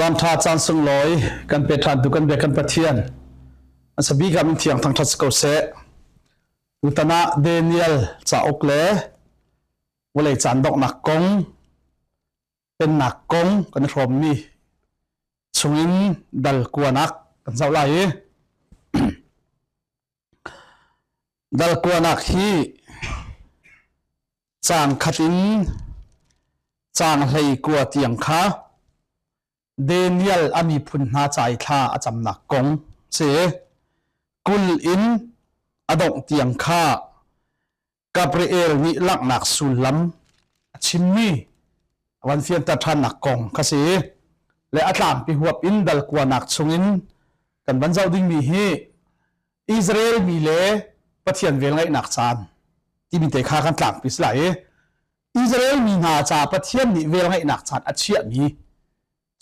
Caan ṭha caan sunglawi kan pe ṭhan tu kan biak kan Pathian an sabik ah min thiang thangṭhat si ko seh. Tutan ah Daniel cauk le vawlei caan donghnak kong pennak kong kan i hrawmmi chungin dal kuanak kan zoh lai i dal kuanak hi caang khat in caang 19 tiang kha Daniel a miphun hna ca i thla a camnak kong si. 20 in a dongh tiang kha Gabriel nih langhnak sullam a chimmi a van fianter ṭhannak kong kha si. Le a tlangpi huap in dal kuanak chungin kan van zoh dingmi hi Israel mi le Pathian velngeihnak caan timi te kha kan tlangpi si lai i Israel mi hna ca Pathian nih velngeihnak caan a chiahmi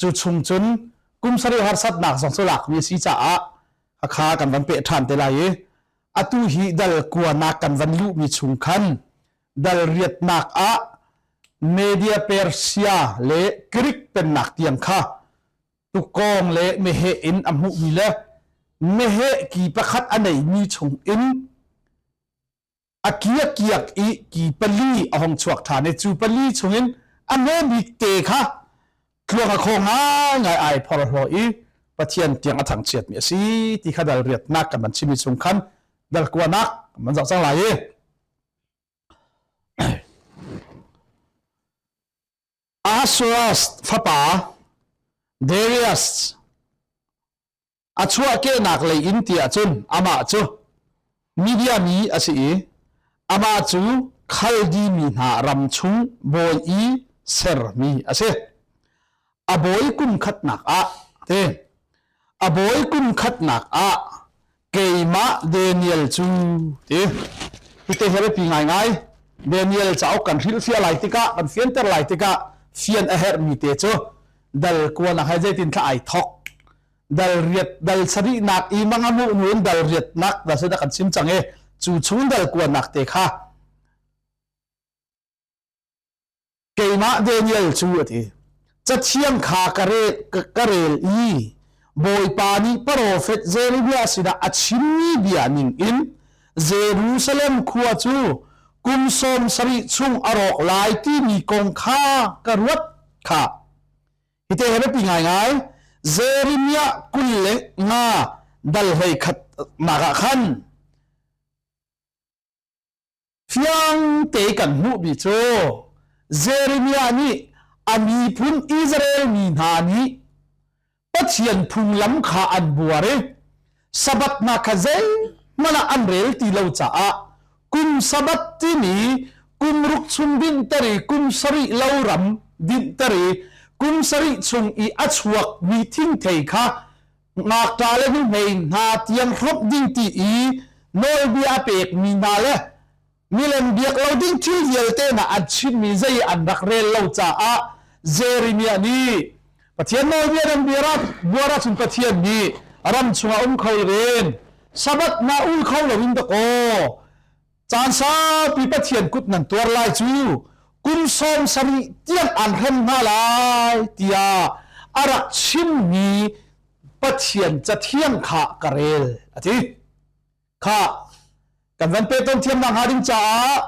cu chung cun kum sarih harsatnak zong cu lakmi a si caah hakha kan van peh ṭhan te lai i atu hi dal kuanak kan van luhmi chung khan dal riatnak ah Media Persia le Greek pennak tiang kha tukawng le meheh in a hmuhmi le meheh ki pakhat a neimi chung in a kiak i ki pali a hong chuak ṭhan i cu pali chungin a hme bik te kha tluang a khaw ngaingai ai phorhlaw i Pathian tiang a thangchiatmi a si ti kha dal riatnak kan van chimmi chung khan dal kuanak kan van zoh cang lai i Ahasuerus fapa Darius A chuahkehnak lei in ti ahcun amah cu Media mi a si i amah cu Khaldi mi hna ram chung bawi i sermi a si. A bawi kum khatnak ah te a bawi kum khatnak ah keimah Daniel cu ti hite hi biapi ngaingai Daniel cauk kan hrilhfiah lai tikah kan fianter lai tikah fian a herhmi te cu dal kuanak he zeitin thla ai thok dal riat dal sarihnak i mangamu nu in dal riatnak da se da kan chim cang i cu chung dal kuanak te kha keimah Daniel cu a ti cathiang kha ka rel ka rel i Bawipa nih profet Jeremiah sinah a chimmi bia ning in Jerusalem khua cu kum 70 chung a rawk lai timi kong kha ka ruat kha Hite he biapi ngaingai Jeremiah 25 dal 11 nak ah khan fiang te kan hmuhmi cu Jeremiah nih a miphun Israel mi hna nih Pathian phunglam kha an buar i Sabbath hna kha zeihmanh ah an rel ti lo caah kum Sabbath timi kum ruk chung dinhter i kum sarih lo ram dinhter i kum sarih chung i a chuakmi thingthei kha ngakṭa le nuhmei hna tiang hrawmh ding ti i nawlbia a pekmi hna le milem biak lo ding thil vialte hna an chimmi zei an rak rel lo caah Jeremiah nih Pathian nawlbia nan buar ahcun Pathian nih ram chungah um kho loin Sabbath na ul kho loin dakaw caan saupi Pathian kut nan tuar lai cu kum 70 tiang an hrem hna lai tiah a rak chimmi Pathian cathiang kha ka rel a ti. Kha kan van pehton thiamnak hnga ding caah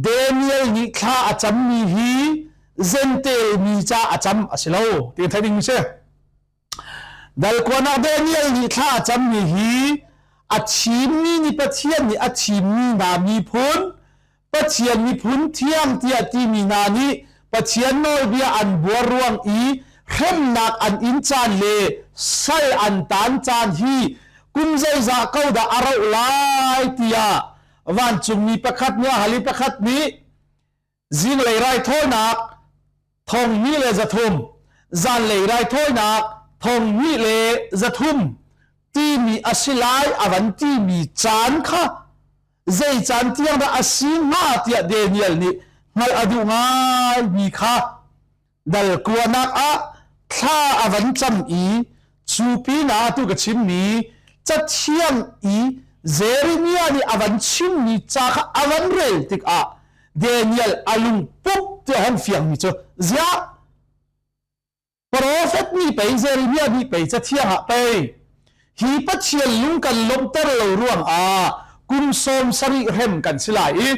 Daniel nih thla a cammi hi Zentel mi ca a cam a si lo ti theih ding si. Dalkuanak Daniel nih thla a cammi hi a thimmi nih Pathian nih a thimmi hna miphun Pathian miphun thiang tiah timi hna nih Pathian nawlbia an buar ruang i hremnak an in caan le sal an taan caan hi kum zeizah ko dah a rauh lai tiah vancungmi pakhat nih a hal i pakhat nih zinglei raithawinak 2300 zanlei raithawinak 2300 timi a si lai a van timi caan kha zei caan tiang dah a si hnga tiah Daniel nih hngalh a duh ngaimi kha dal kuanak ah thla a van cam i cu pinah atu ka chimmi cathiang i Jeremiah nih a van chimmi ca kha a van rel tikah Daniel a lung pup ti a hong fiangmi cu ziah. Profet nih pei Jeremiah nih pei cathiang ah pei hi Pathian lung kan lawmhter lo ruangah kum 70 hrem kan si lai i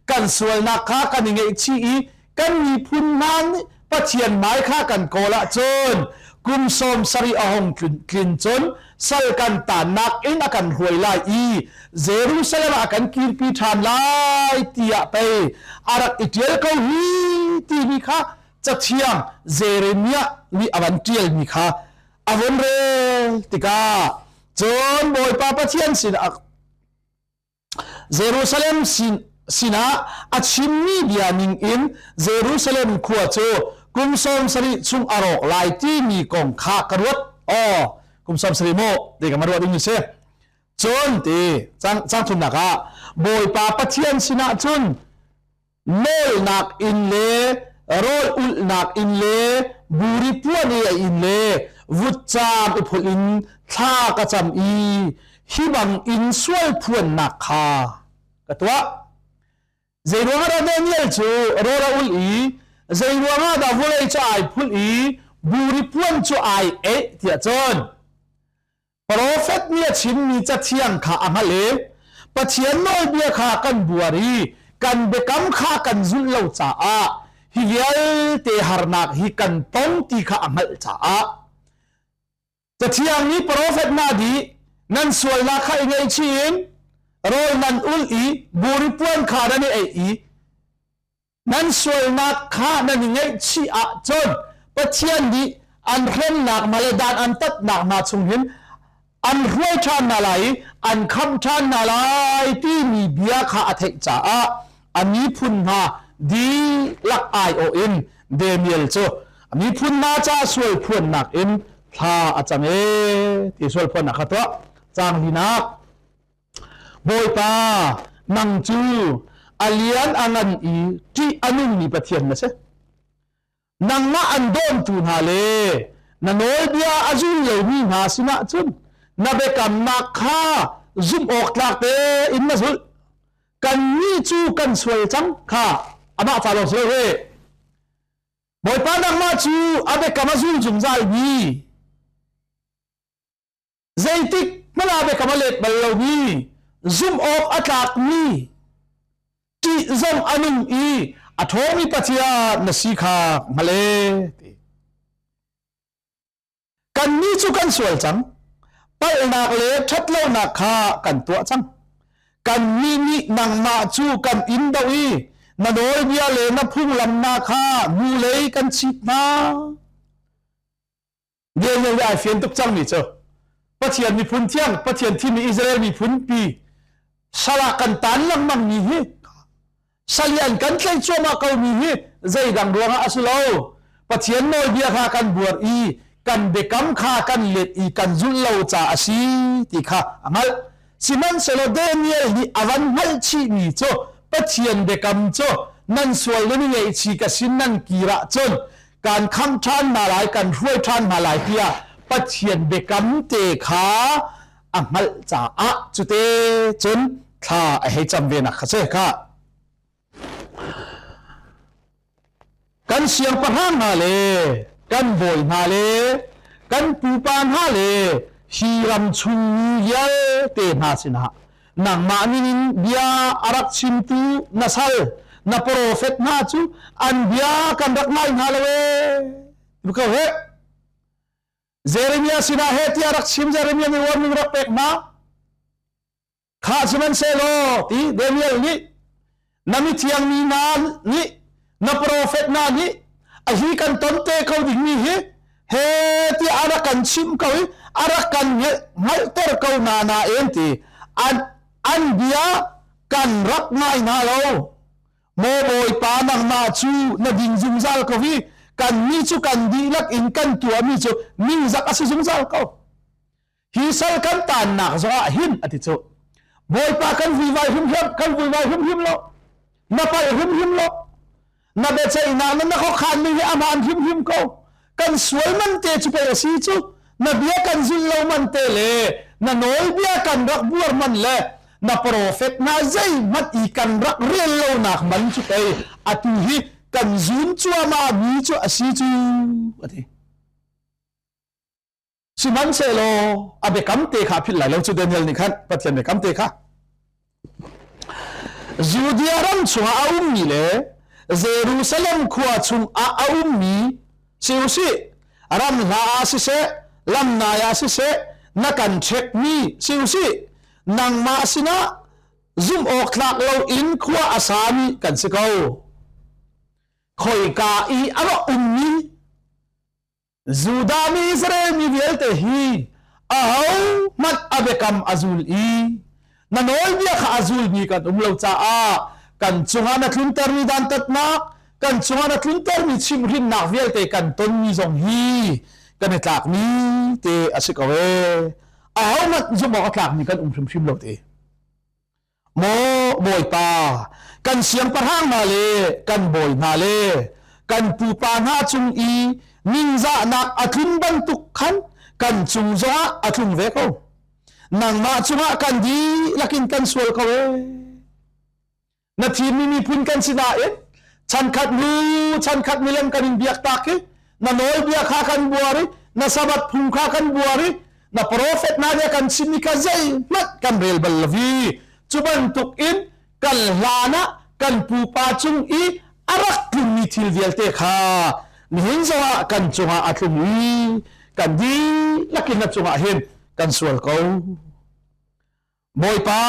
kan sualnak kha kan i ngaihchih i kan miphun hna nih Pathian hmai kha kan kawl ahcun kum 70 a hung tlin cun sal kan tannak in a kan hruai lai i Jerusalem ah a kan kirpi ṭhan lai tiah pei a rak i ṭial ko hi timi kha cathiang Jeremiah nih a van ṭialmi kha a vun rel tikah cun Bawipa Pathian sinah Jerusalem sinah a chimmi bia ningin Jerusalem khua cu kum 70 chung a rawk lai timi kong kha ka ruat. Aw, kum 70 mu ti ka ma ruat ding si. Cun ti cang cang thumnak ah Bawipa Pathian sinah cun nawlnak inn le rawl ulhnak inn le buri puan i a inn le vutcaam i phulh in thla ka cam i hi bang in sual phuannak kha ka tuah. Zei ruangah dah Daniel cu rawl a ulh i zei ruangah dah vawlei cu ai phulh i buri puan cu ai eih tiah cun Profet nih a chimmi cathiang kha a hngalh i Pathian nawlbia kha kan buar i kan biakam kha kan zulh lo caah hi vialte harnak hi kan tong ti kha a hngalh caah Cathiang nih profet hna dih nan sualnak kha i ngaihchih in rawl nan ulh i buri puan kha nan i eih i Nan sualnak kha nan i ngaihchih ahcun Pathian nih an hremnak hna le dan an tatnak hna chung hin an hruai ṭhan hna lai i an khamh ṭhan hna lai timi bia kha a theih caah a miphun hna dihlak aiawh in Daniel cu a miphun hna ca sual phuannak in thla a cam ee ti sual phuannak kha tuah. Caang linak. Bawipa, nang cu a lian a ngan i ṭih a nungmi Pathian na si. Nangmah an dawntu hna le na nawlbia a zul lomi hna sinah cun na biakamnak kha zumh awk tlak tein na zulh. Kannih cu kan sual cang kha amah ca lawng si lo he. Bawipa nangmah cu a biakam a zul zungzalmi Zeitik hmanh ah biakam a let bal lomi, zumh awk a tlakmi, ṭih zong a nung i a ṭhawngmi Pathian na si kha hngal e ti. Kannih cu kan sual cang. Palhnak le ṭhatlonak kha kan tuah cang. Kannih nih nangmah cu kan in doh i na nawlbia le na phunglam hna kha hnulei kan chit hna. Daniel nih ai fian tuk cangmi cu Pathian miphun thiang, Pathian thimmi Israel miphun pi sal ah kan tan lengmang mi hi salian kan tlaih cuahmah ko mi hi zeidang ruangah a si lo. Pathian nawlbia kha kan buar i kan biakam kha kan let i kan zulh lo ca a si ti kha a hngalh. Sihmanhsehlaw Daniel nih a van hngalh chihmi cu Pathian biakam cu nan sual nan i ngaihchih ka sin nan kir ahcun kan khamh ṭhan hna lai, kan hruai ṭhan hna lai tiah Pathian biakam te kha a hngalh caah cute cun thla a hei cam ve nak kha si kha. Kan siangpahrang hna le kan bawi hna le kan pupa hna le hi ram chung mi vialte hna sinah nangmah min in bia a rak chimtu na sal na profet hna cu an bia kan rak ngai hna lo ee ko he Jeremiah sinah he tiah rak chim Jeremiah nih warning rak pek hna Kha sihmanhsehlaw ti Daniel nih na mithiang mi hna nih na profet hna nih a hi kan ton te ko dingmi hi he tiah a rak kan chimh ko i a rak kan hngalhter ko hna nain ti an an bia kan rak ngai hna lo. Maw Bawipa nangmah cu na ding zungzal ko i kannih cu kan dihlak in kan tuahmi cu ningzak a si zungzal ko. Hi sal kan taannak zongah hin a ti cu Bawipa kan vuivai hrimhrim kan vuivai hrimhrim lo na palh hrimhrim lo na biaceihnak na na khuakhan ning hi a hmaan hrimhrim ko kan sual man te cu pei a si cu na bia kan zulh lo man te le na nawlbia kan rak buar man le na profet hna zeihmanh i kan rak rel lonak man cu pei atu hi kan zun cuahmah mi cu a si cu a ti. Sihmanhsehlaw a biakam te kha a philh lai lo cu Daniel nih khan Pathian biakam te kha. Judea ram chungah a ummi le Jerusalem khua chungah a ummi si usih, ram hla ah siseh, lamnai ah siseh, na kan ṭhekmi si usih, nangmah sinah zumh awk tlak loin khua a sami kan si ko. Khoika i a rak ummi Judah mi Israel mi vialte hi ahohmanh a biakam a zul i na nawlbia kha a zulmi kan um lo caah kan cungah na tluntermi dantatnak, kan cungah na tluntermi chimhhrinnak vialte kan tonmi zong hi kan i tlakmi te a si ko ee. Ahohmanh zumh awk a tlakmi kan um hrimhrim lo te. Maw Bawipa, kan siangpahrang hna le kan bawi hna le kan pupa hna cung i ningzahnak a tlun bantuk khan kan cung zongah a tlung ve ko. Nangmah cungah kan dihlak in kan sual ko ee. Na thimmi miphun kan si nain chankhat hnu chankhat milem kan in biak tak i na nawlbia kha kan buar i na sabbath phung kha kan buar i na profet hna nih kan chimmi kha zeihmanh kan rel bal lo i cu bantuk in kan hlan ah kan pupa cung i a rak tlungmi thil vialte kha nihin zongah kan cungah a tlung i kan dihlak in na cungah hin kan sual ko. Bawipa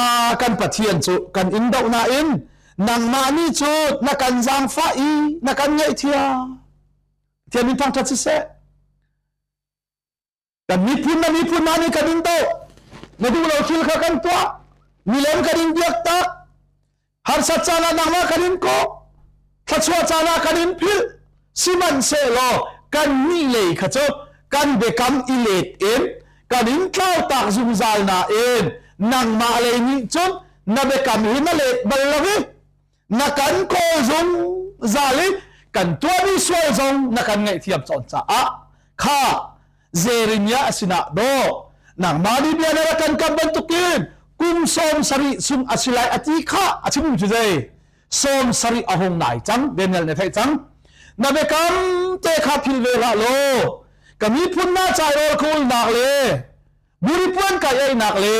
kan Pathian cu kan in doh nain nangmah nih cu na kan zaangfah i na kan ngaihthiam. Pathian min thangṭhat siseh. Kan miphun na miphun hna nih kan in doh. Na duh lo thil kha kan tuah. Milem kan in biak tak. Harsat caan ah nangmah kan in kawh. Thluachuah caan ah kan in philh. Sihmanhsehlaw kan nih lei kha cu kan biakam i let in kan in tlautak zungzal nain nangmah lei nih cun na biakam hi na let bal lo i na kan kawl zungzal i kan tuahmi sual zong na kan ngaihthiam cawn caah kha Jeremiah sinah daw nangmah nih bia na rak kan kam bantukin kum 70 chung a si lai a ti kha a chim cu zei 70 a hung nai cang Daniel nih theih cang na biakam te kha phil ve hlah law ka miphun na cai rawl khulnak le buripuan kai einak le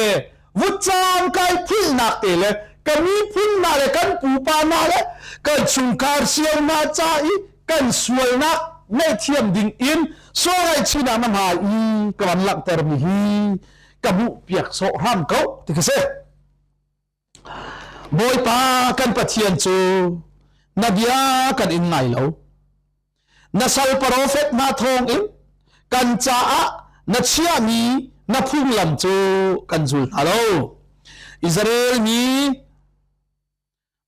vutcam kai philhnak te le ka miphun hna le kan pupa hna le kan chungkhar cio hna ca i kan sualnak ngaihthiam ding in sual ngaihchihnak na hmai i ka van langhtermi hi ka hmuh piak sawh hram ko ti ka si. Bawipa kan Pathian cu na bia kan in ngai lo. Na sal profet hna thawngin kan caah na chiahmi na phunglam cu kan zul hna lo. Israel mi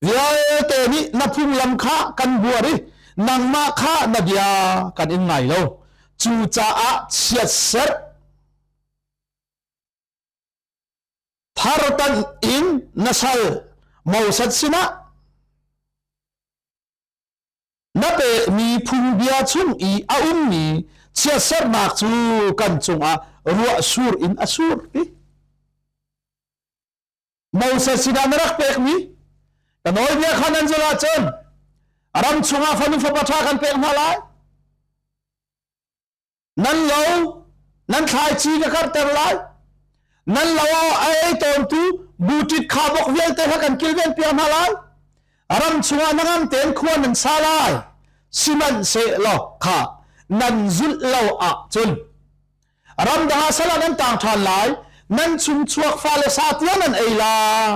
vialte nih na phunglam kha kan buar i nangmah kha na bia kan in ngai lo. Cucaah chiatserh thartanh in na sal Moses sinah Na pekmi phungbia chung i a ummi chiatserhnak cu kan cungah ruah sur in a sur ti. Moses sinah na rak pekmi ka nawlbia kha nan zulh ahcun ram chungah fanu fapa ṭha kan pek hna lai. Nan lo nan thlaici ka karhter lai. Nan lo a ei tawntu buṭit khabok vialte kha kan kilven piak hna lai. Ram chungah na ngam tein khua nan sa lai. Sihmanhsehlaw kha nan zulh lo ahcun ramdang ah sal ah nan tang ṭhan lai. Nan chung chuak fale sa tiang nan ei lai.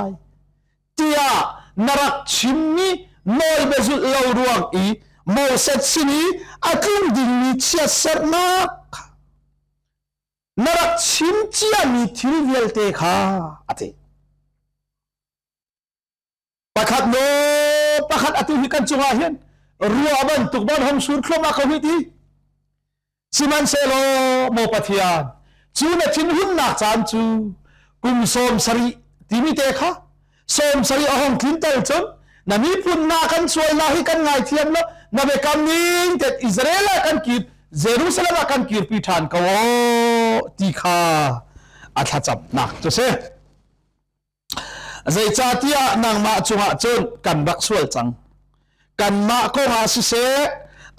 Tiah na rak chimmi nawlbia zulh lo ruang i Moses sin i a tlung dingmi chiatserhnak na rak chim ciami thil vialte kha a ti. Pakhat maw pakhat atu hi kan cungah hin ruah bantuk ban hong sur thluahmah ko hi ti. Sihmanhsehlaw maw Pathian, cu na thinhunnak caan cu kum 70 timi te kha 70 a hong tlin cun na miphun na kan sualnak hi kan ngaithiam lo na biakam ning te Israel ah kan kir Jerusalem ah kan kirpi ṭhan ko ti kha a thlacamnak cu si. Zeicahtiah nangmah cungah cun kan rak sual cang. Kanmah kongah siseh,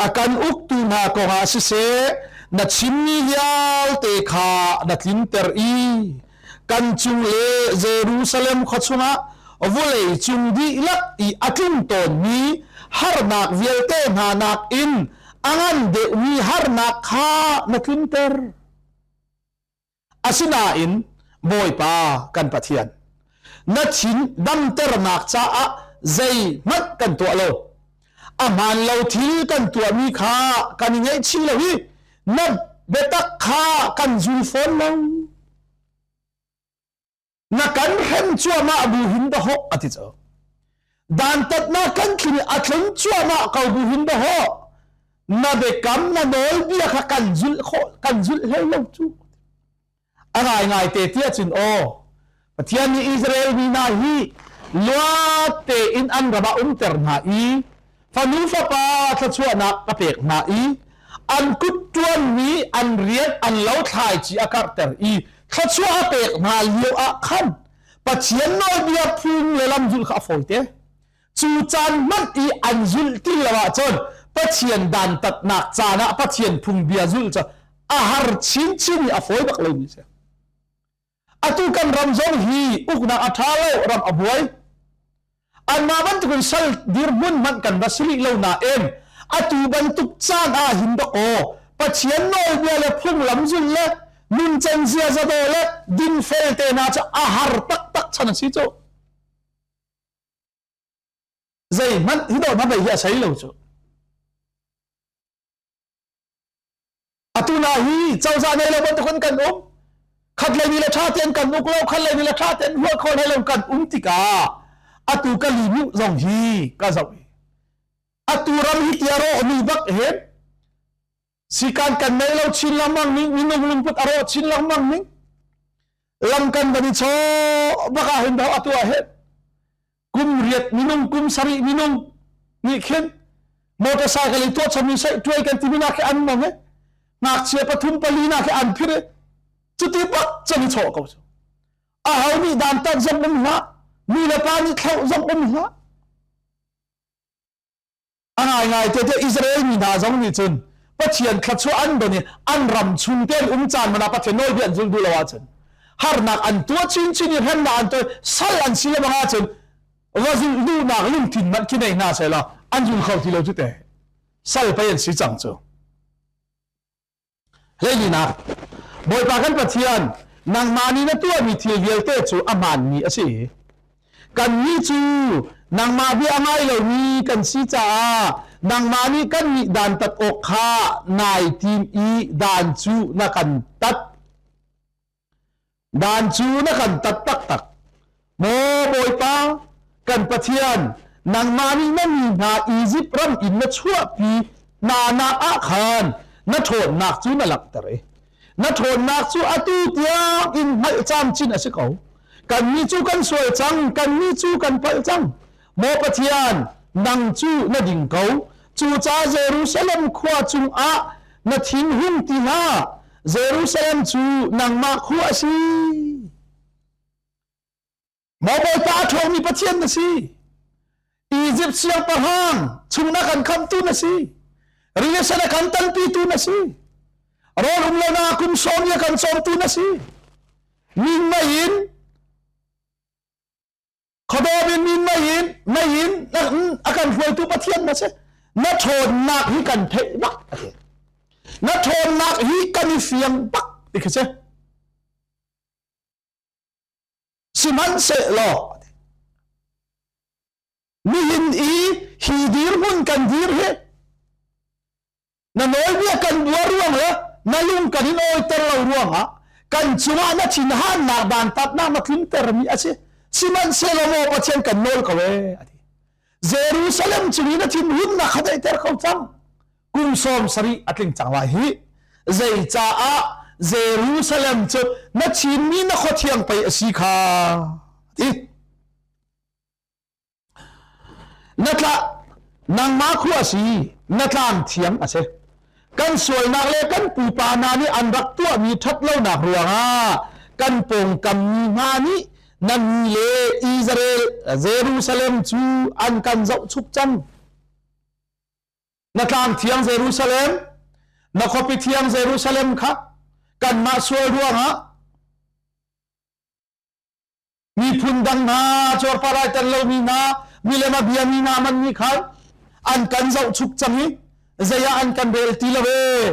a kan uktu hna kongah siseh, Na chimmi vialte kha na tlinter i kan cung le Jerusalem khua chungah vawlei cung dihlak i a tlung tawnmi harnak vialte hna nakin a ngan deuhmi harnak kha na tlunter. Asinain Bawipa kan Pathian, na thin damternak caah zeihmanh kan tuah lo. A hmaan lo thil kan tuahmi kha kan i ngaihchih lo i na biatak kha kan zul fawn lo. Na kan hrem cuahmah bu hin dahawh a ti cu. Dantatnak kan tlun i a tlun cuahmah ko bu hin dahawh na biakam na nawlbia kha kan zulh khawh kan zulh hlei lo cu. A ngaingai te tiah cun aw Pathian nih Israel mi hna hi luat tein an ram ah umter hna i fanu fapa thluachuahnak a pek hna i an kut ṭuanmi an rian an lo thlaici a karhter i thluachuah a pek hna lio ah khan Pathian nawlbia phung le lam zulh kha a fawite. Cu caan hmanh i an zulh ti lo ahcun Pathian dantatnak caan ah Pathian phungbia zulh cu a har chinchin i a fawi bak lomi a si. Atu kan ram zong hi uknak a ṭha lo, ram a buai. Anmah bantukin sal dirhmun hmanh kan va si rih lo nain atu bantuk caan ah hin dawkaw Pathian nawlbia le phunglam zulh le nuncan ziaza daw le dinfel te hna cu a har taktak chan a si cu. Zeihmanh hi dawh hna hi a sei lo cu. Atu na hi cozah nei lo bantukin kan um. Khat lei ni le ṭha tein kan uk lo, khat lei ni le ṭha tein huah kho hlei lo kan um tikah atu ka limu zong hi ka zoh i atu ram hi tia rawh mi bak hin sikan kan nei lo chin lengmang ning minung lungput a rawh chin lengmang ning lam kan van i chaw bak ah hin dah atu ah hin kum riat minung kum sarih minung nih khin motorcycle i tuah chom i tuai kan timi nak khi an mang e ngakchia pathum pali nak khi an phir e cuti bak cang i chawh ko cu a ho nih dan tat zong um hlah nu le pa nih thlauh zong um hlah A ngaingai te te Israel mi hna zong nih cun Pathian thluachuah an don i an ram chung te an um caan man ah Pathian nawlbia an zul duh lo ahcun harnak an tuah chinchin i hremnak an tuah sal an si lebang ahcun va zulh duhnak lungthin hmanh khi nei hna seh law an zul kho ti lo cu te sal pei an si cang cu. Hleilinak Bawipa kan Pathian, nangmah nih na tuahmi thil vialte cu a hmaanmi a si. Kannih cu nangmah bia a ngai lomi kan si caah nangmah nih kannih dantat awk kha nai tim i dan cu na kan tat. Dan cu na kan tat taktak. Maw Bawipa, kan Pathian, nangmah nih na mi hna Izipt ram in na chuahpi hna nak ah khan na ṭhawnnak cu na langhter i na ṭhawnnak cu atu tiang in hngalh camcin a si ko. Kannih cu kan sual cang, kannih cu kan palh cang. Maw Pathian, nang cu na ding ko. Cucaah Jerusalem khua cungah na thin hung ti hlah. Jerusalem cu nangmah khua a si. Maw Bawipa a ṭhawngmi Pathian na si. Izipt siangpahrang chung na kan khamtu na si. Rili sen a kan tanpitu na si. Rawl um lonak kum sawm i a kan cawmtu na si. Min mei in Khuadawm in min mei in mei in a kan hruaitu Pathian na si. Na ṭhawnnak hi kan theih bak a ti. Na ṭhawnnak hi kan i fiang bak ti khi si. Sihmanhsehlaw nihin i hi dirhmun kan dir hi na nawlbia kan buar ruang le na lung kan in awiter lo ruangah kan cungah na thinhannak dantatnak na tluntermi a si sihmanhsehlaw maw Pathian kan nawl ko ee a ti Jerusalem cung i na thinhunnak kha daihter ko cang kum 70 a tling cang lai hi zeicaah Jerusalem cu na Chinmi na khuathiang pei a si kha ti Na tla nangmah khu a si na tlang thiam a si kan sualnak le kan pupa hna nih an rak tuahmi ṭhatlonak ruangah kan pawngkam mi hna nih nan mi le Israel Jerusalem cu an kan zohchuk cang na tlang thiang Jerusalem. Na khuapi thiang Jerusalem kha kanmah sual ruangah miphun dang hna cuarparai tel lomi hna milem a biami hna man nih khan an kan zohchuk cang i zei ah an kan rel ti lo ee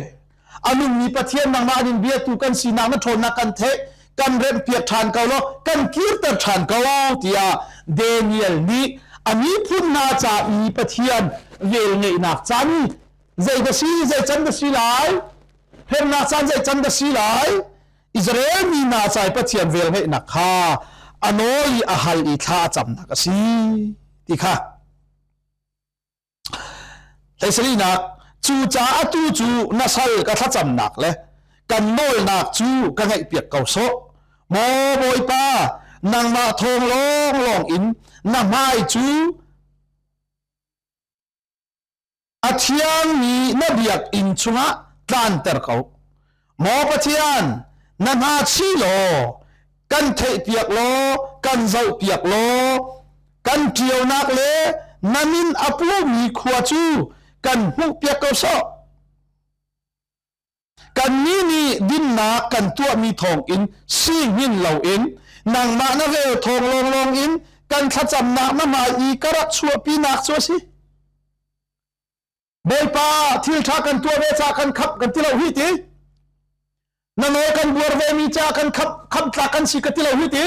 a nungmi Pathian nangmah an in biatu kan sinak na ṭhawnnak kan theih kan remhpiak ṭhan ko law kan kirter ṭhan ko tiah Daniel nih a miphun hna ca i Pathian velngeihnak caan zei dah si zei can dah si lai hremnak caan zei can dah si lai Israel mi hna ca i Pathian velngeihnak kha a nawl i a hal i thla a camnak a si ti kha Hleisarihnak cucaah atu cu na sal ka thlacamnak le kan nawlnak cu ka ngaihpiak ko sawh maw Bawipa nangmah thawng lawnglawng in na hmai cu A thiangmi na biakinn chungah tlanter ko. Maw Pathian, na hna chi law, kan theihpiak law, kan zohpiak law, kan ṭionak le na min a pumi khua cu kan hmuhpiak ko sawh. Kannih nih dinnak kan tuahmi thawngin sihngin loin nangmah na vel thawng lawnglawng in kan thlacamnak na hmai i ka rak chuahpinak cu a si. Bawipa thil ṭha kan tuah ve ca kan khamh kan ti lo hi ti. Na nawl kan buar ve mi ca kan khamh khamh tlak kan si ka ti lo hi ti.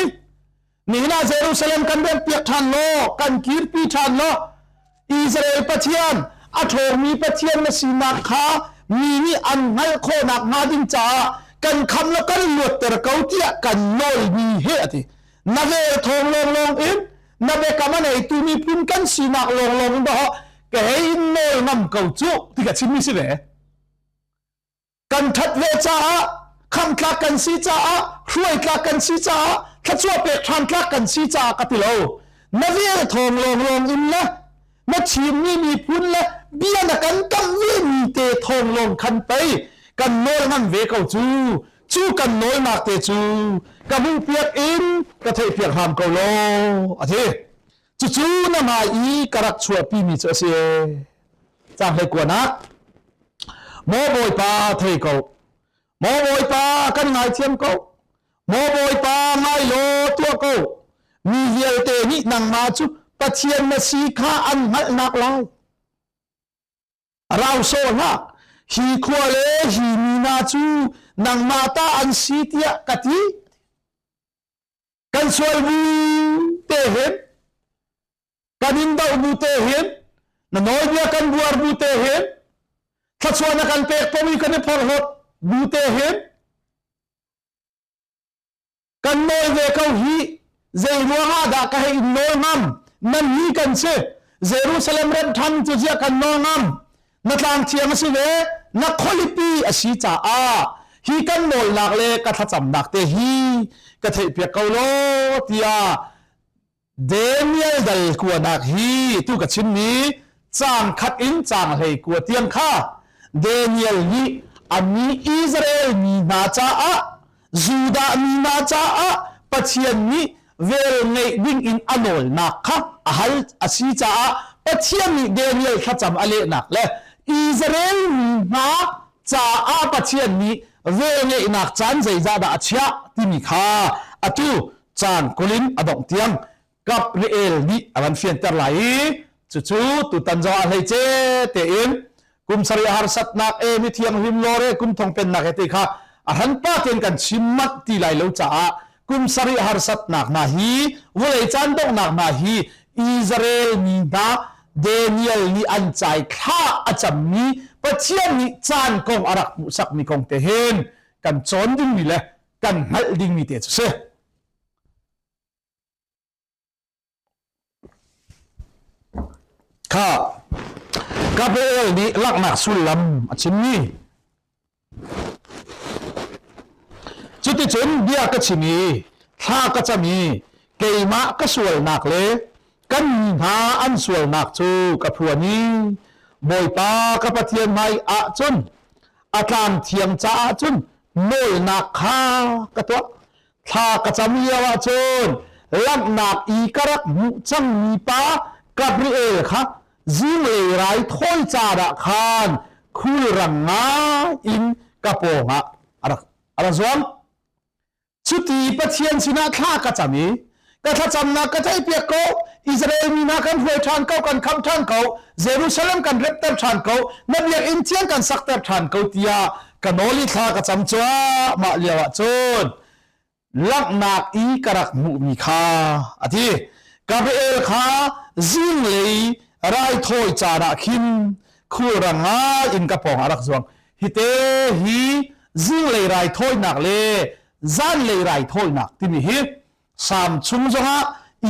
Nihin ah Jerusalem kan remhpiak ṭhan law, kan kirpi ṭhan law, Israel Pathian, a ṭhawngmi Pathian na sinak kha mi nih an hngalh khawhnak hnga ding caah kan khamh law kan luatter ko tiah kan nawlmi he a ti. Na vel thawng lawnglawng in na biakam a neitu miphun kan sinak lawnglawng in dawh ka hei in nawl ngam ko cu ti ka chimmi si ve. Kan ṭhat ve caah khamhtlak kan si caah hruaitlak kan si caah thluachuah pek ṭhan tlak kan si caah ka ti lo. Na vel thawng lawnglawng in le na thimmi miphun le bia na kan kamh mi te thawng lawng khan pei kan nawl ngam ve ko cu. Cu kan nawlnak te cu ka hmuhpiak in ka theihpiak hram ko law a ti. Cucu na hmai i ka rak chuahpi mi cu a si. Caang hlei kuanak. Maw Bawipa thei ko. Maw Bawipa kan ngaithiam ko. Maw Bawipa ngai law tuah ko. Mi vialte nih nangmah cu Pathian na si kha an hngalhnak lai. Rau sawh hlah. Hi khua le hi mi hna cu nangmah ta an si tiah ka ti. Kan sual bu te hin kan in doh bu te hin na nawlbia kan buar bu te hin thluachuah na kan pek pomi kan i phorhlawt bu te hin kan nawl ve ko hi zei ruangah dah ka hei in nawl ngam nan hi kan si Jerusalem rem than cu ziah kan nawl ngam na tlang thiang a si ve na khualipi a si caah hi kan nawlnak le ka thlacamnak te hi ka theihpiak ko law tiah Daniel dal kuanak hi tu ka chimmi caang khat in caang hlei kua tiang kha Daniel nih a mi Israel mi hna caah Judah mi hna caah Pathian nih vel ngeih ding in a nawlnak kha a hal a si caah Pathian nih Daniel thlacam a lehnak le Israel mi hna caah Pathian nih vel ngeihnak caan zeizah dah a chiah timi kha atu caan kulin a dongh tiang Gabriel nih a van fianter lai i cucu tutan zong ah hleice tein kum sarih harsatnak e mi thianghlim lawre kum thong pennak he ti kha a hranpa tein kan chim manh ti lai lo caah kum sarih harsatnak hna hi vawlei caan donghnak hna hi Israel mi hna Daniel nih an cai thla a cammi Pathian nih caan kong a rak hmuhsakmi kong te hin kan cawn dingmi le kan hngalh dingmi te cu si. Kha Gabriel nih laknak sullam a chimmi. Cuticun bia ka chim i thla ka cam i keimah ka sualnak le kan mi hna an sualnak cu ka phuan i Bawipa ka Pathian hmai ah cun a tlang thiang caah cun nawlnak kha ka tuah. Thla ka cam lio ahcun langhnak i ka rak hmuh cangmi pa Gabriel kha zinglei raithawi caan ah khan Khulrang ngai in ka pawngah a rak a rak zuang. Cuti Pathian sinah thla ka cam i ka thlacamnak ka theihpiak ko. Israel mi hna kan hruai ṭhan ko, kan khamh ṭhan ko, Jerusalem kan repter ṭhan ko, na biakinn thiang kan sakter ṭhan ko tiah ka nawl i thla ka cam cuahmah lio ah cun langhnak i ka rak hmuhmi kha a ti. Gabriel kha zinglei raithawi caan ah khin khulrang ngai in ka pawng ah rak zuang. Hite hi zinglei raithawinak le zanlei raithawinak timi hi Salm chung zongah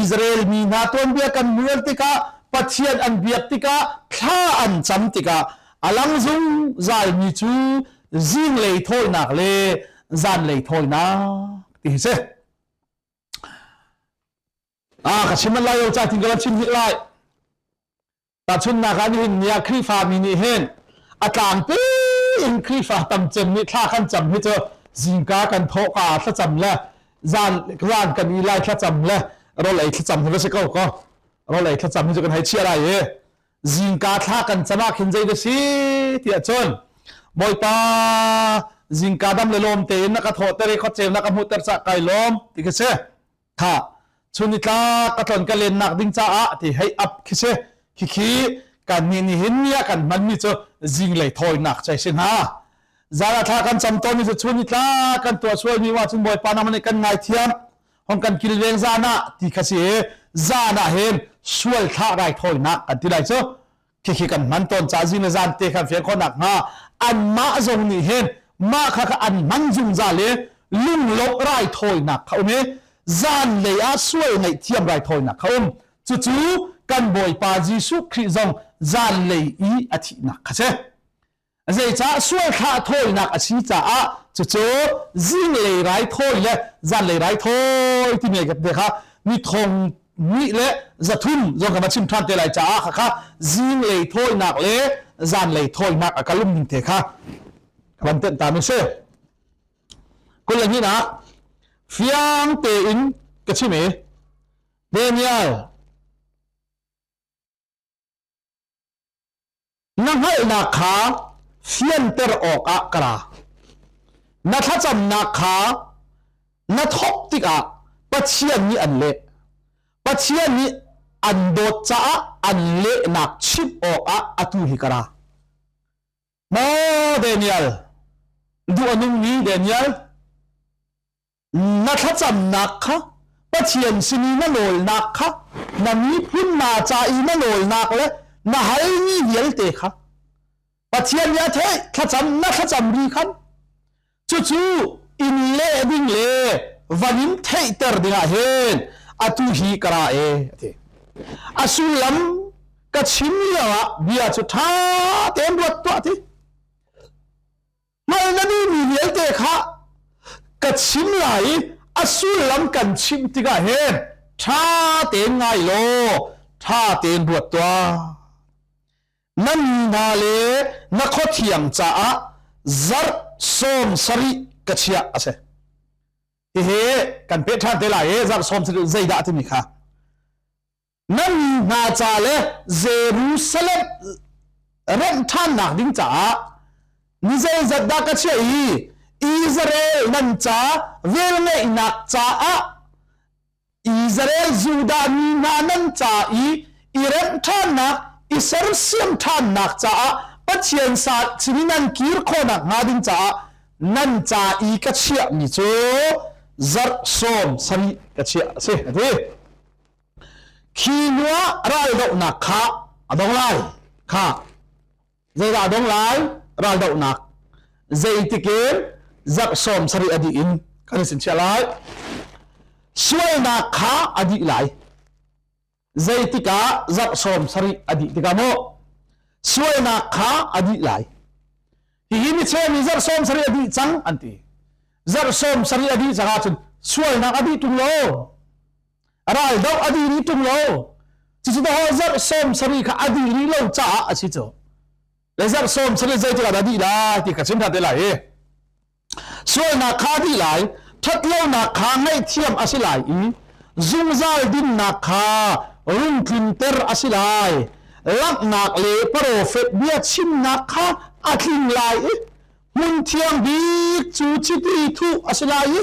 Israel mi hna tuanbia kan mual tikah, Pathian an biak tikah, thla an cam tikah a lang zungzalmi cu zinglei thawinak le zanlei thawinak ti hi si. Ah, ka chim lai lo ca tin ka chim hnik lai. Tahchunhnak ah nihin ni ah Khrihfami nih hin a tlangpi in Khrihfa tam cem nih thla kan cam hi cu zingka kan thawhka thlacam le zan zan kan i lai thlacam le rawl ei thlacam hi va si ko ko. Rawl ei thlacam hi cu kan hei chiah lai i zingka thla kan cam ah khin zei da si tiah cun Bawipa, zingka dam le lawm tein na ka thawhter i khuaceu na ka hmuhter cah kai lawm ti khi si. Kha chun ni tlak ka tlon ka lennak ding caah ti hei ap khi si. Khikhi kan nih nihin ni ah kan hmanmi cu zinglei thawinak cai si hna. Zan thla kan cam tawnmi cu chun ni tlak kan tuah sualmi wa cun Bawipa nangmah nih kan ngaithiam hong kan kilveng zan ah ti kha si i zan ah hin sual thlah raithawinak kan ti lai cu. Khikhi kan hman tawn ca zing le zan te khan fian khawh nakhnga anmah zong nih hin mah kha kha an hman zungzal i lunglawmh raithawinak kha um i zanlei ah sual ngaihthiam raithawinak kha um. Cucu kan Bawipa Jesuh Khrih zong zanlei i a thihnak kha si. Zeicah sual thlah thawinak a si caah cucu zinglei raithawi le zanlei raithawi timi te kha ni thong hnih le 300 zong kan va chim ṭhan te lai caah khakha zinglei thawinak le zanlei thawinak a kalum ning te kha ka van tenh ta mi si. 22nak fiang tein ka chim i Daniel, Na hngalhnak kha fianter awkah ka ra. Na thlacamnak kha na thawk tikah Pathian nih an leh. Pathian nih an dawt caah an lehnak chimh awkah atu hi ka ra. Maw Daniel, duh a nungmi Daniel, Na thlacamnak kha Pathian sin i na nawlnak kha, na miphun hna ca i na nawlnak le na halmi vialte kha Pathian nih a theih. Thlacam na thlacam ri khan cucu in leh ding le van in theihter dingah hin atu hi ka ra e a ti. A sullam ka chim lioah bia cu ṭha tein ruat tuah ti. Hngal na duhmi vialte kha ka chim lai i a sullam kan chimh tikah hin ṭha tein ngai law ṭha tein ruat tuah. Na mi hna le na khuathiang caah zarh 70 ka chiah a si. Hihi kan peh ṭhan te lai i zarh 70 zeidah timi kha. Na mi hna ca le Jerusalem remh ṭhannak ding caah ni zeizat dah ka chiah i Israel nan ca velngeihnak caah, Israel Judah mi hna nan ca i i remh ṭhannak, i sersiam ṭhannak caah, Pathian sa sin i nan kir khawhnak hnga ding caah nan ca i ka chiahmi cu zarh 70 ka chiah a si, a ti. Khi hnuah raldohnak kha a dong lai. Kha zeidah a dong lai? Raldohnak. Zeitik in? Zarh 70 a dih in kan i chiah lai. Sualnak kha a dih lai. Zeitikah? Zarh 70 a dih tikah maw? Sualnak kha a dih lai. Hihi mi cheu nih zarh 70 a dih cang an ti. Zarh 70 a dih cang ahcun sualnak a dih tung lo. Ral doh a dih rih ṭung lo. Cucu daw zarh 70 kha a dih rih lo caah a si cu. Le zarh 70 zeitik ah dah dih lai ti ka chim ṭhan te lai i sualnak kha a dih lai, ṭhatlonak kha ngaihthiam a si lai i zungzal dinnak kha rung tlinter a si lai. Langhnak le profet bia chimnak kha a tling lai i hmun thiang bik cu chiti thuh a si lai i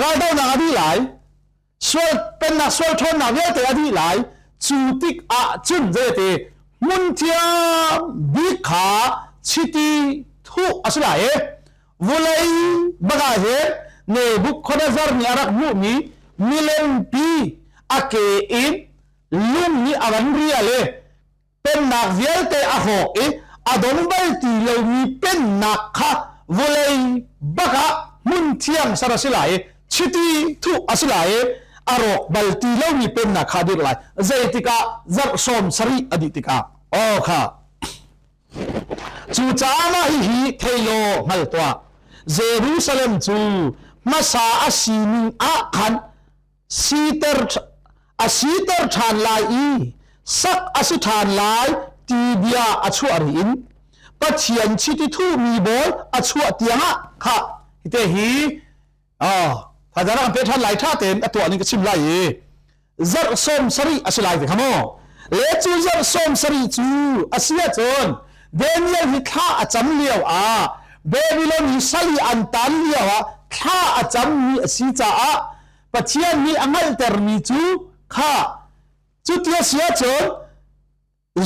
raldohnak a dih lai, sual pennak sual ṭhawnnak vialte a dih lai. Cu tik ah cun zeiti hmun thiang bik kha chiti thuh a si lai i vulei bak ah hin Nebuchadnezzar nih a rak hmuhmi milempi a ke in lung nih a van rial i pennak vialte a hrawk i a dong bal ti lomi pennak kha vawlei bak ah hmun thiang ser a si lai i chiti thuh a si lai i a rawk bal ti lomi pennak kha a dirh lai. Zeitikah? Zarh 70 a dih tikah. Aw kha. Cucaah mah hihi thei law hngal tuah. Jerusalem cu hmasa a sining ah khan siter a siter ṭhan lai i sak a si ṭhan lai ti bia a chuah ri in Pathian chiti thuhmi bawl a chuah tiangah kha hite hi thazang kan pe ṭhan lai. Ṭha tein a tuah ning ka chim lai i zarh 70 a si lai ti kha maw le cu zarh 70 cu a si ahcun Daniel hi thla a cam lio ah, Babylon hi sal i an tan lio ah thla a cammi a si caah Pathian nih a hngalhtermi cu kha cuti a si ahcun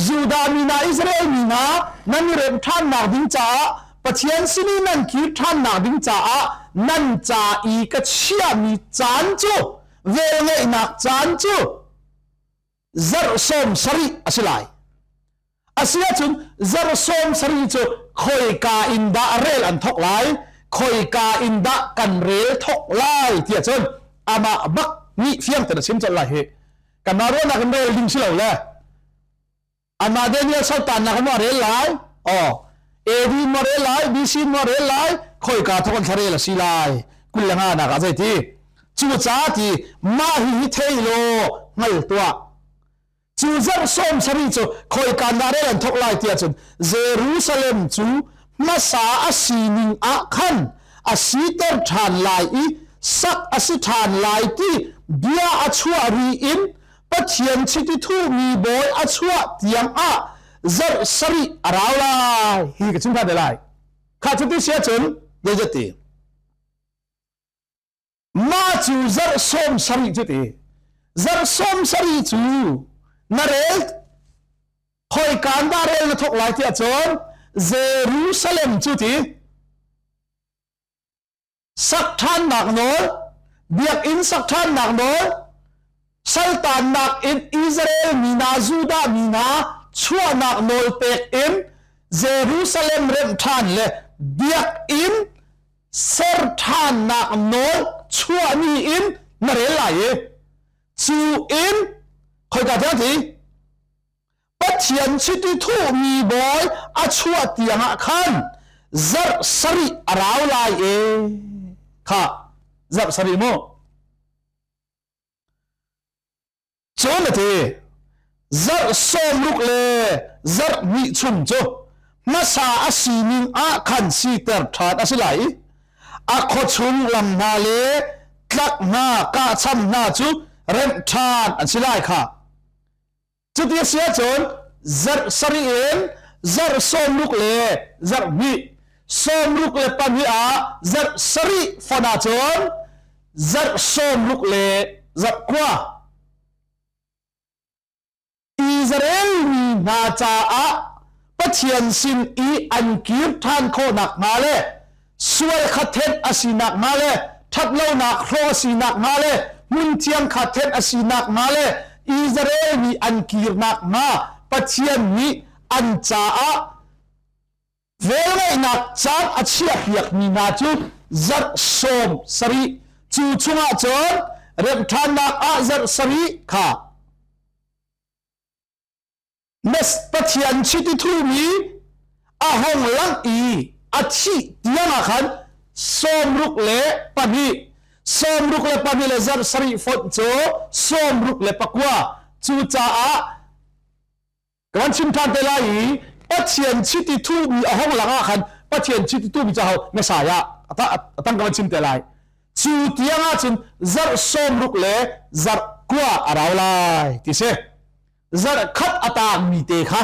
Judah mi hna, Israel mi hna nan i remh ṭhannak ding caah, Pathian sin i nan kir ṭhannak ding caah nan ca i ka chiahmi caan cu, velngeihnak caan cu zarh 70 a si lai. Asiahcun zarh 70 cu khoika in dah rel an thawk lai, khoika in dah kan rel thawk lai tiah cun amah bak nih fiang tein a chim colh lai hi. Kanmah ruahnak in rel ding si lo le amah Daniel saltannak in rel lai, oh, AD ma rel lai, BC ma rel lai, khoika thawk an thla rel a si lai. 25 nak ah zeiti cu ca ti mah hi hi thei law hngal tuah. Cu zarh 70 cu khoika dah rel an thawk lai tiah cun Jerusalem cu hmasa a sining ah khan a siter ṭhan lai i sak a si ṭhan lai ti bia a chuah ri in Pathian chiti thuhmi bawi a chuah tiang ah zarh sarih a rau lai. Hi ka chim ṭhan te lai. Kha cuti si ahcun zeizati Mah cu zarh 70 cu ti. Zarh 70 cu na rel khoikaan dah rel na thawk lai tiah cun Jerusalem cu ti sak ṭhannak nawl, biakinn sak ṭhannak nawl, saltannak in Israel mi hna, Judah mi hna chuahnak nawl pek in Jerusalem remh ṭhan le biakinn ser ṭhannak nawl chuahmi in na rel lai i cu in khoika tiang ti Pathian chiti thuhmi bawi a chuah tiangah khan zarh sarih a rau lai e. Kha zarh sarih mu. Cun a ti, zarh 60 le zarh hnih chung cu hmasa a sining ah khan siter ṭhan a si lai i a khuachung lam hna le tlak hna kahcham hna cu remh ṭhan an si lai kha. Cuti a si ahcun zarh sarih in zarh 60 le zarh hnih, 62 ah zarh sarih fon ahcun zarh 60 le zarh kua. Israel mi hna caah Pathian sin i an kir ṭhan khawh nakhnga le sual kha thenh a si nakhnga le ṭhatlonak hrawh a si nakhnga le hmunthiang kha thenh a si nakhnga le Israel mi an kir nakhnga Pathian nih an caah velngeihnak caan a chiahpiakmi hna cu zarh 70, cu chungah cun remhṭhannak ah zarh sarih kha Pathian chiti thumi a hong langh i a thih tiang ah khan 62, 62 le zarh sarih fonh cu 69. Cucaah ka van chim ṭhan te lai i Pathian chiti thuhmi a hong lang ah khan Pathian chiti tuhmi cu aho? Messiah a tang ka van chim te lai. Cu tiang ah cun zarh 60 le zarh kua a rau lai ti si. Zarh khat a taangmi te kha.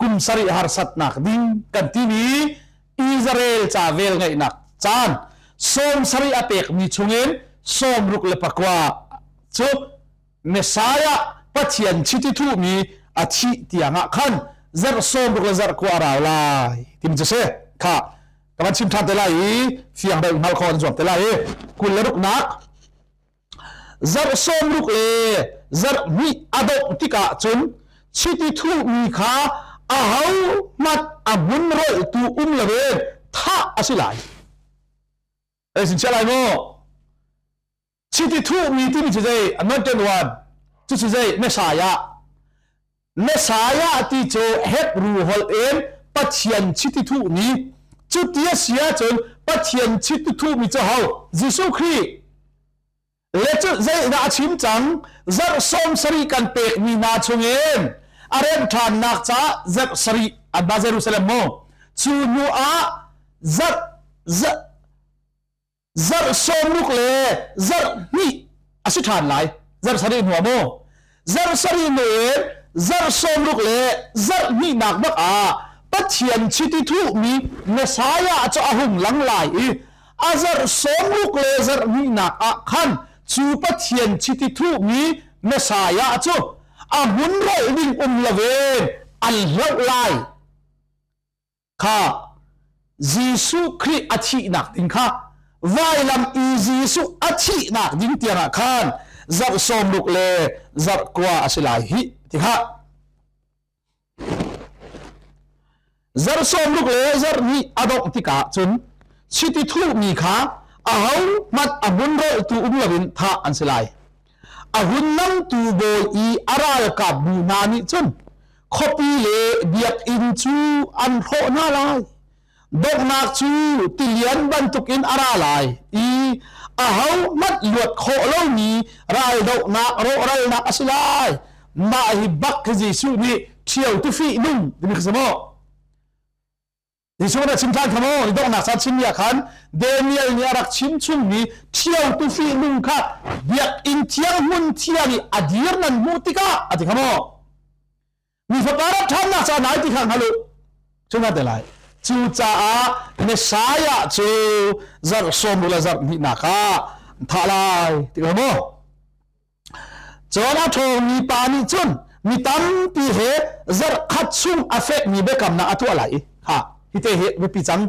Kum sarih harsatnak ding kan timi Israel ca vel ngeihnak caan 70 a pekmi chungin 64 cu Messiah Pathian chiti thuhmi a thih tiangah khan zarh 60 le zarh kua a rau lai timi cu si. Kha ka van chim ṭhan te lai i fiang deuh hngal khawh an zuam te lai i 26nak. Zarh 60 le zarh hnih a dongh tikah cun chiti thuhmi kha ahohmanh a hmun rolhtu um loin thah a si lai. Ei sin chia lai maw? Chiti thuhmi timi cu zei? Anointed one. Cucu zei? Messiah. Messiah ti cu Hebrew holh in Pathian chiti thuhmi. Cuti a si ahcun Pathian chiti thuhmi cu ho? Jesuh Khrih. Le cu zeidah a chim cang? Zarh 70 kan pekmi hna chungin a remh ṭhannak caah zarh sarih an ba Jerusalem maw? Cu hnu ah zarh zarh 60 le zarh hnih a si ṭhan lai. Zarh sarih hnu ah maw? Zarh sarih hnu in zarh 60 le zarh hnihnak bak ah Pathian chiti thuhmi Messiah cu a hung lang lai i a zarh 60 le zarh hnihnak ah khan cu Pathian chiti thuhmi Messiah cu a hmun rolh ding um loin an hloh lai. Kha Jesuh Khrih a thihnak ding kha vailam i Jesuh a thihnak ding tiangah khan zarh 60 le zarh kua a si lai hi ti kha. Zarh 60 le zarh hnih a dongh tikah cun chiti thuhmi kha aho hmanh a hmun rolhtu um loin thah an si lai. A hun namtu bawi i a ralkapbu hna nih cun khuapi le biakinn cu an hrawh hna lai. Donghnak cu tilian bantukin a ra lai i ahohmanh luat khawh lomi raldohnak rawhralnak a si lai. Mah hi bak hi Jesuh nih ṭhio tufi nung timi kha si maw? Jesuh na chim ṭhan kha maw? Ni donghnak caan chimmi ah khan Daniel nih a rak chim chungmi ṭhio tufi nung kha biakinn thiang hmun thiang i a dir nan hmuh tikah a ti kha maw? Mi fapa rak ṭhannak caan ai ti kha hngal u. Cu na te lai. Cucaah Messiah cu zarh sawm le zarh hnihnak ah thah lai ti kha maw? Cun a ṭhawngmi pa nih cun mi tampi he zarh khat chung a fekmi biakamnak a tuah lai i ha hite hi biapi cang.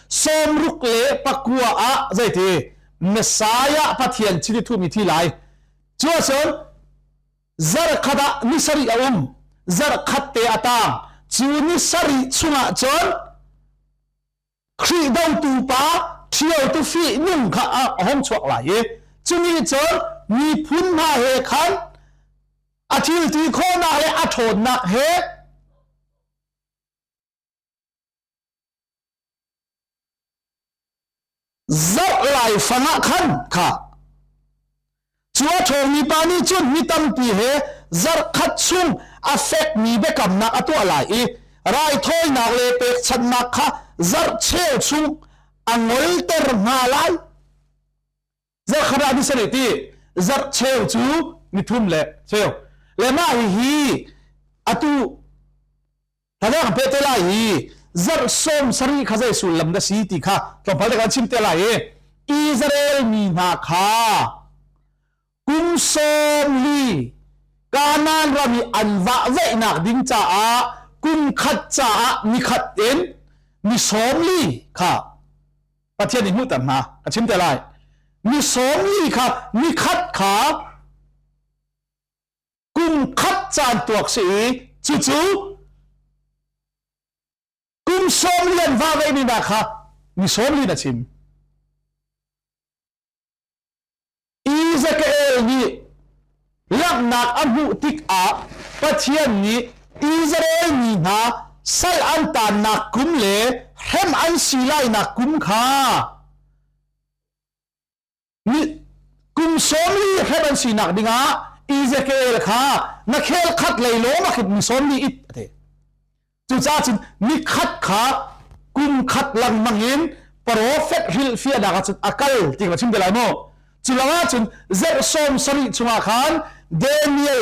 64 ah zeiti Messiah Pathian chiti thuhmi thi lai. Cu ahcun zarh khat ah ni sarih a um. Zarh khat te a tang. Cu ni sarih chungah cun Khrih dotu pa ṭhiotu fihnung kha a hung chuak lai i cuni cun miphun hna he khan a thil ti khawhnak le a ṭhawnnak he zarh laifang ah khan kha Cu a ṭhawngmi pa nih cun mi tampi he zarh khat chung a fekmi biakamnak a tuah lai i raithawinak le pekchanhnak kha zarh cheu chung a ngolter hna lai. Zarh khat ah ni sarih ti zarh cheu cu ni thum le cheu. Le mah hihi atu Thazang kan pek te lai i zarh 70 kha zei sullam dah si ti kha tlawmpal te kan chim te lai i Israel mi hna kha kum 40 Kanaan ram i an vahveihnak ding caah kum khat caah ni khat in ni 40 kha Pathian nih hmuhter hna ka chim te lai. Ni 40 kha ni khat kha kum khat caan tuak si i cucu kum 40 an va veimi hna kha ni 40 na chim. Ezekiel nih langhnak a hmuh tikah Pathian nih Israel mi hna sal an taannak kum le hrem an si lainak kum kha Kum 40 hrem an sinak dingah Ezekiel kha na khel khat lei lawng a khit mi 40 it a ti. Cucaah cun ni khat kha kum khat lengmang in profet hrilhfiahnak ah cun a kal ti ka chim te lai maw? Cu langah cun zarh 70 chungah khan Daniel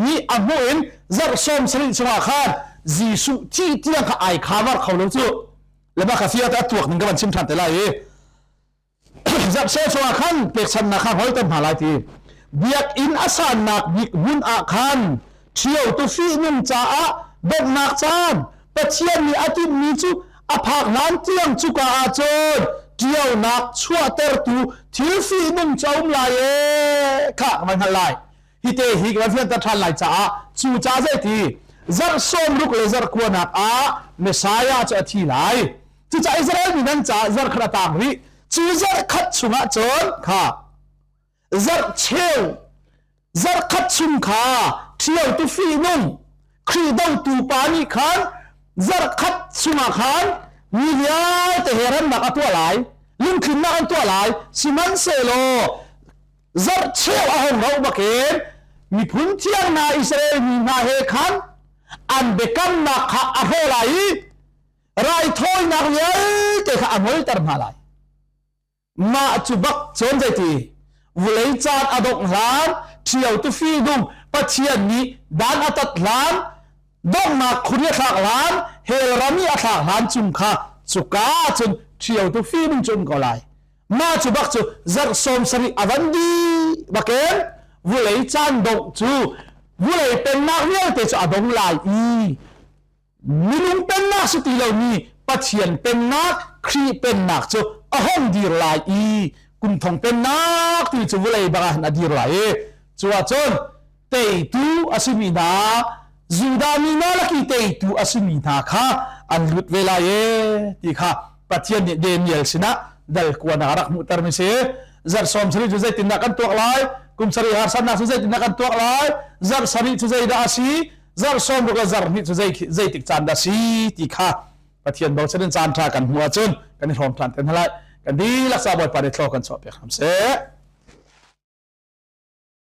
nih a hmuh in zarh 70 chungah khan Jesuh thi tiang kha ai khavar kho lo cu. Le mah kha fia te a tuak ning ka van chim ṭhan te lai i Zarhsel chungah khan pekchanhnak kha holter hna lai ti. Biakinn a sannak bik hmun ah khan ṭhiotu fihnung caah bawmhnak caan Pathian nih a timhmi cu a phak hlan tiang cuka ah cun ṭionak chuahtertu thil fihnung cu a um lai ee kha ka van hngalh lai. Hi te hi ka van fianter ṭhan lai caah cu ca zeiti zarh 60 le zarh kuanak ah Messiah cu a thi lai. Cucaah Israel mi nan caah zarh khat a tang rih. Cu zarh khat chungah cun kha zarh cheu zarh khat chung kha ṭhiotu fihnung Khrih dotu pa nih khan zarh khat chungah khan mi vialte he remnak a tuah lai, lungtlinnak an tuah lai. Sihmanhsehlaw zarh cheu a hong rauh bakin miphun thiang hna Israel mi hna he khan an biakamnak kha a hrawh lai i raithawinak vialte kha a ngolter hna lai. Mah cu bak cun zeiti vulei caan a dongh hlan ṭhio tufi dum Pathian nih dan a tat hlan donghnak khuri a thlak hlan hell ram i a thlak hlan chung kha cuka cun ṭhio tufi dum cu um ko lai. Mah cu bak cu zarh 70 a van dih bakin vulei caan dongh cu vulei pennak vialte cu a dong lai i Minung pennak si ti lomi Pathian pennak, Khrih pennak cu a hong dir lai i kum thong pennak ti cu vawlei bang ah a dir lai i cu ahcun teitu a simi hna Judah mi hna lak i teitu a simi hna kha an lut ve lai e ti kha Pathian nih Daniel sinah dal kuanak a rak hmuhtermi si. Zarh 70 cu zeitindah kan tuak lai? Kum sarih harsatnak cu zeitindah kan tuak lai? Zarh sarih cu zeidah a si? Zarh 60 le zarh hnih cu zeitik caan dah si ti kha Pathian bochan in caan ṭha kan hmuh ahcun kan i hrawm ṭhan te hna lai. Kan dihlak ca Bawipa nih thlaw kan chuah piak hram seh.